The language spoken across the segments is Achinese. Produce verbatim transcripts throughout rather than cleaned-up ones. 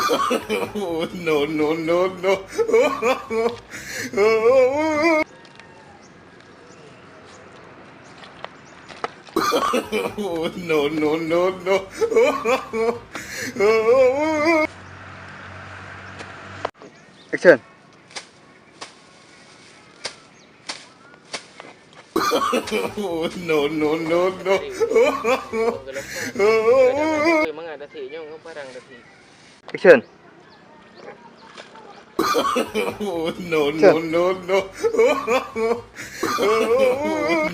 No, no, no, no. No, no, no, no. Action. No, no, no, no. Action. No, no, no, no.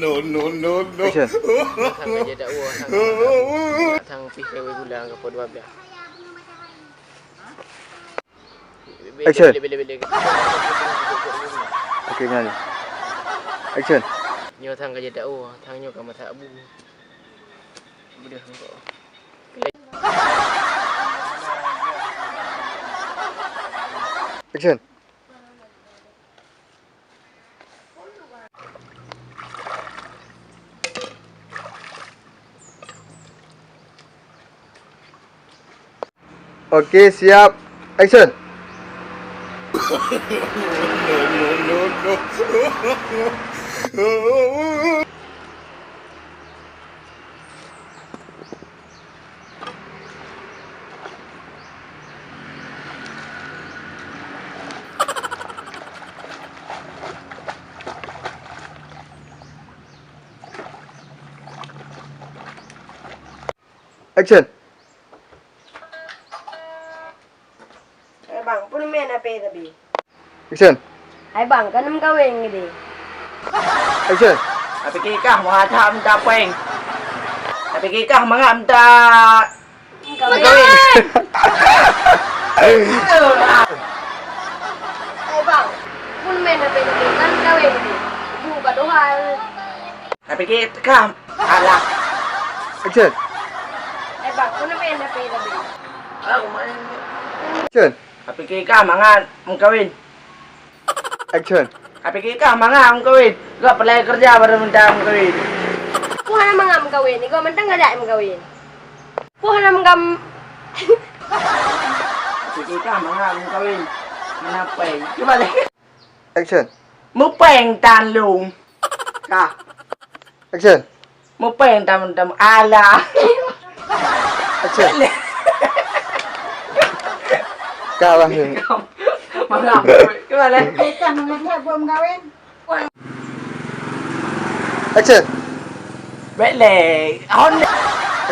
No, no, no, no. Action. Thang ka jeuet dakwah, thang, thang pih kawé gula ka po dua blah. Action. Oke, meunan. Action. Nyoe thang ka jeuet dakwah, thang nyoe ka masak bu. Beudôh engko. Action. Oke, siap. Action. Action. Eh, bang, peue meunan H P tadi? Action. Hai bang, kan meukawen geude. Action. Tapi kikah meuhadap minta peng. Tapi kikah mangat minta meukawen. Hai bang, peue meunan H P tadi? Kan meukawen geude. Bu ka tuha. Tapi kikah alah. Action. Eh bang, peue meunan H P tadi? Action. Tapi kikah mangat meukawen. Action. Tapi kikah mangat meukawen. Gak peureulèe keureuja baru minta meukawen. Peue hana mangat meukawen, igoe mantong galak meukawen. Peue hana mangat. Tapi kikah mangat meukawen. Hana peng. Cuba deh. Action. Meupeng tan lôn. Kah. Action. Meupeng tan, tan, alah. Action. Kah, Bang. Mangat. Cuba leh. Kah mangat buet meukawen. Action. Bèk lé. Hon.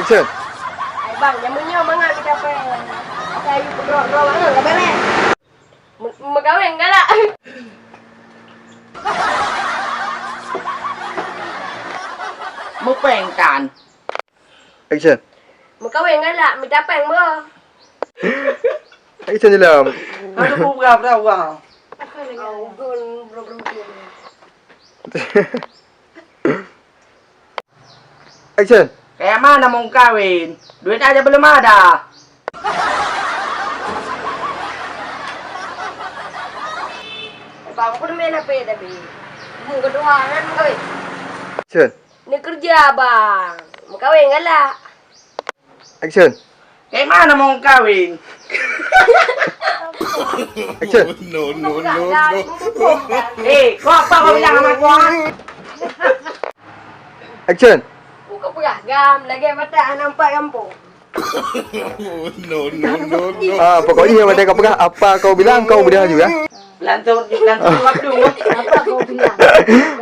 Action. Hai bang, nyang meunyoe mangat mita peng. Asai yue peutrok-trok mangat ka bèrèh. Me-, meukawen galak. Meupeng tan. Action. Meukawen galak, mita peng bro. Action je lah. Aduh, peugah, peugah, peugah. Action. Kayak mana mau kawin? Duit aja belum ada. Bang, aku main H P tapi. Bung kedua kan kawin. Action. Ni kerja bang. Mau kawin galak. Action. Kayak mana mau kawin? Action. No, no, no, no. Eh, kau apa kau bilang sama aku, ah? Action. Bukan peugah gam, lagèe mata anak empat kampung. No, no, no, no. Ah, pokoknya yang mata kau peugah, apa kau bilang, kau bilang juga. Langsung, langsung waktu. Apa kau bilang?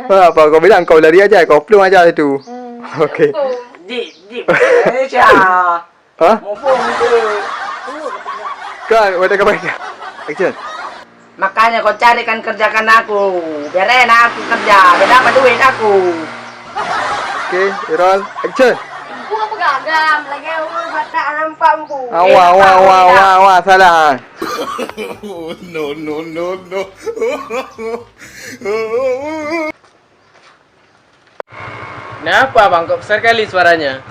Ah, apa kau bilang, kau lari aja, kau pelung aja itu. Hmm. Oke. Di, di Malaysia. Hah? Mumpung tu. Kan, wadah kapai. Action. Makanya kau carikan kerjakan aku. Biar enak aku kerja. Biar dapat duit aku. Oke, roll. Action. Bukan peugah gam, lagèe ureueng batak nampak empu. Awa, awa, awa, awa, awa, salah. No, no, no, no. Kenapa, Bang, kok besar kali suaranya?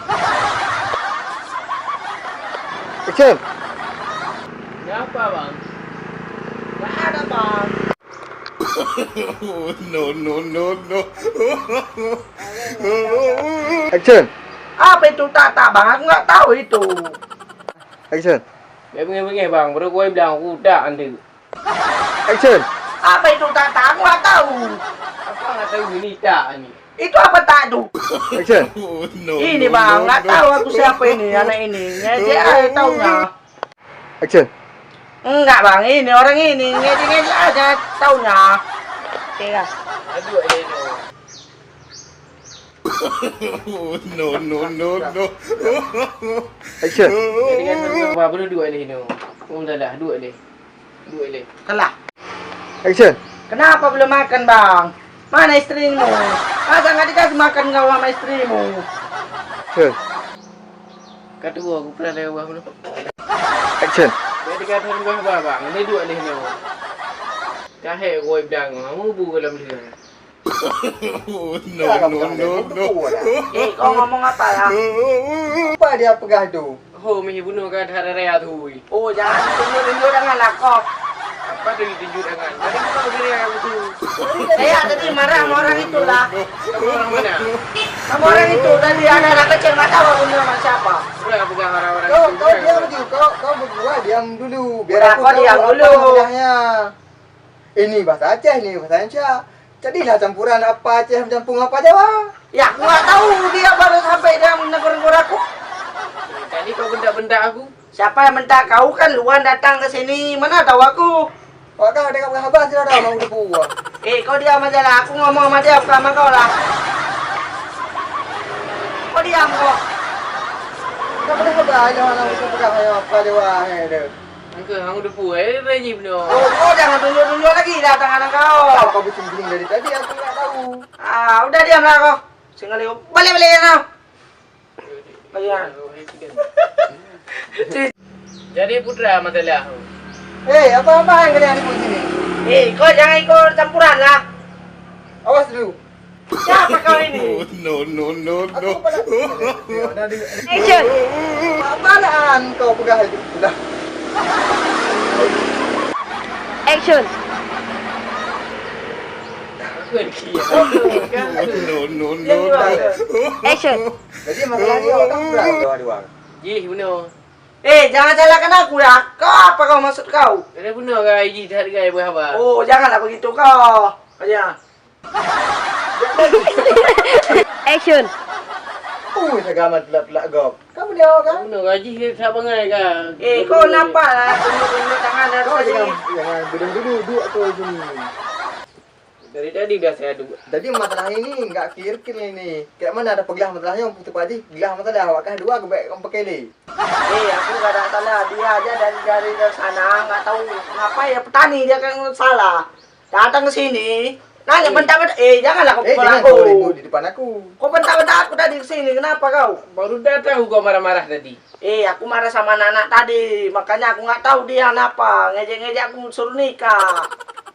Action. Kenapa, Bang? Nggak ada, Bang. No, no, no, no. Action. Apa itu tak, tak, Bang? Aku nggak tahu itu. Action. Bèk beungèh-beungèh, Bang. Baru kuwai blang, aku tak anteuk. Action. Apa itu tak, tak? Aku nggak tahu. Apa nggak tahu ini tak ni? Itu apa tak tu? Action. Ini, Bang, nggak tahu aku siapa ini, anak ini. Ngejek aja taunya. Action. Enggak, Bang, ini orang ini. Ngejek-ngejek aja taunya. Oke, ya. Aduh, eh, no. No, no, no, no. Action. Jadi kan, apa, apa duduk ni, no? Oh, dah, dah, duduk ni. Duduk ni. Kalah. Action. Kenapa belum makan, Bang? Mana istrimu? Masa nggak dikasih makan kau sama istrimu? Action. Ka tuwo, aku pernah lewat dulu. Action. Jadi kata dua bah, Bang. Ini dua leh ni. Kahek woi blang, kamu bu dalam dia. No, no, no, no. Eh, kau ngomong apa ya? Apa dia peugah tu? Ho, mih bunoe ka that raya tu. Oh, jangan tunjuk-tunjuk dengan lah kau. Apa tu ditunjuk dengan? Tadi kau beri aku tu. Saya tadi marah sama orang itulah. Sama orang mana? Sama orang itu tadi, ada anak kecil, nggak tahu aku nama siapa. Udah pegang orang-orang itu. Kau, kau diam dulu, kau, kau berdua diam dulu. Biar aku tahu apa mudahnya. Ini bahasa Aceh, ini bahasa Indonesia. Jadilah campuran apa Aceh mencampur apa Jawa. Ya, aku nggak tahu dia baru sampai dalam negara aku. Tadi kau bentak-bentak aku. Siapa yang minta kau kan luan datang ke sini? Mana tahu aku? Wak kah ada kat Habas sudah dah mau debu. Eh, kau diam aja lah. Aku ngomong sama dia, bukan sama kau lah. Kau diam kau. Kau boleh Habas aja orang bisa pegang apa dia wah. Engke hang debu eh reji beno. Oh, kau jangan tunjuk-tunjuk lagi dah tangan kau. Kau bercungguling dari tadi aku nggak tahu. Ah, udah diam lah kau. Sengaja balik-balik ya kau. Ayan. Jadi putra masalah. Eh, apa-apa yang kalian ribut sini? Eh, kau jangan ikut campuran lah. Awas dulu. Siapa kau ini? No, no, no, no. Aku kepala. Action. Apaan kau pegang itu? Udah. Action. No, no, no, no. Action. Jadi masalah ni awak kan pegang dua-dua. Jih, bunuh. Eh, jangan salahkan aku ya. Kau apa kau maksud kau? Ada bunuh orang Aiji that guy berhaba. Oh, janganlah begitu kau. Aja. Action. Ui, segaman telak-telak gob. Kamu dia kan? Bunuh gaji dia tak bangai kan? Eh, kau kenapa lah tunjuk-tunjuk tangan dah tadi? Jangan, jangan. Bedong dulu, duduk tu sini. Dari tadi dah saya duduk. Jadi masalah ini enggak clear-clear ini. Kayak mana ada pegelah masalahnya, untuk Pak Haji, gelah masalah awak kah dua, gebek orang pakai leh. Eh, aku tak ada salah. Dia aja dari, dari, dari sana, nggak tahu ngapa ya petani dia kan salah. Datang ke sini, nanya bentak-bentak. Eh, janganlah kau pukul aku. Eh, jangan kau ribut di depan aku. Kau bentak-bentak aku tadi ke sini, kenapa kau? Baru dah tahu kau marah-marah tadi. Eh, aku marah sama anak-anak tadi, makanya aku nggak tahu dia kenapa. Ngejek-ngejek aku suruh nikah.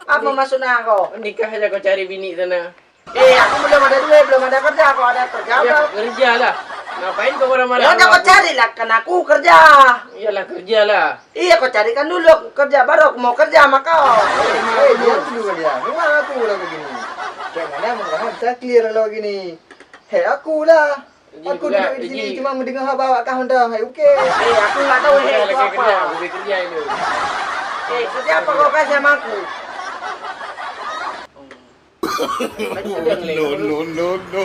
Apa maksudnya kau? Nikah aja kau cari bini sana. Eh, aku belum ada duit, belum ada kerja. Kau ada kerja apa? Ya, kerjalah. Ngapain kau marah-marah sama aku? Ya udah, kau carilah kan aku kerja. Iyalah, kerjalah. Iya, kau carikan dulu aku kerja, baru aku mau kerja sama kau. Eh, diam dulu kalian. Memang aku lah begini. Kayak mana mudahan bisa clear kalau gini. Hei, aku lah. Aku duduk di sini cuma mendengar haba awak kah mantong. Hei, oke. Eh, aku nggak tahu, hei, itu apa. Kerja, aku kerja itu. Eh, kerja apa kau kasih sama aku? No, no, no, no.